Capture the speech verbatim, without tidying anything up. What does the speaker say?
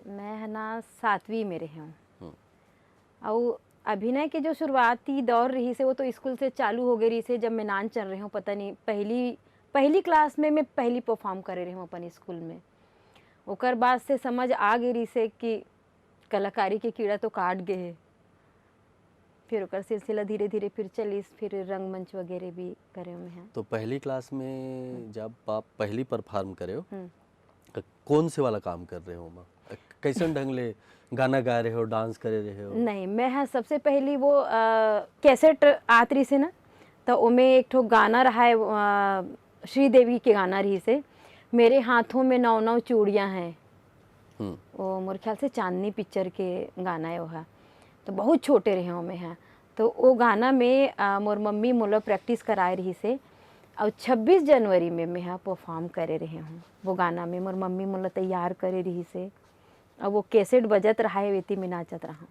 मैं ह ना सातवीं में रहे हूँ। हम्म। अउ अभिनय के जो शुरुआती दौर रहिस हे, वो तो स्कूल से चालू हो गए रहिस हे, जब मैं नान चल रहे हूँ, पता नहीं, पहली पहली क्लास में मैं पहली परफॉर्म करे रहे हूँ अपन स्कूल में। ओकर बाद से समझ आ गए रहिस हे कि कलाकारी के कीड़ा तो काट गए हे। फिर ओकर सिलसिला धीरे धीरे फिर चलिस, फिर रंगमंच वगैरह भी करे हूँ मैं। तो पहली क्लास में जब आप पहली परफॉर्म करे हो, हम्म। त कौन से वाला काम कर रहे हो? कैसन ढंग ले गाना गा रहे हो, डांस करे रहे हो? नहीं, मैं ह सबसे पहली वो अ, कैसेट आत रहिस हे ना, तो ओमे एक ठो गाना रहा है, अ, श्रीदेवी के गाना रहिस हे, मेरे हाथों में नौ नौ चूड़ियाँ हैं। हम्म। वो मोर ख्याल से चांदनी पिक्चर के गाना है वो है। तो बहुत छोटे रहे हूँ मैं, हाँ। तो वो गाना में अ, मोर मम्मी मोला प्रैक्टिस कराए रहिस हे, और छब्बीस जनवरी में मैं हा परफॉर्म करे रहे हूँ। वो गाना में मोर मम्मी मोला तैयार करे रहिस हे, और वो कैसेट बजत रहा है, वेती में नाचत रहा।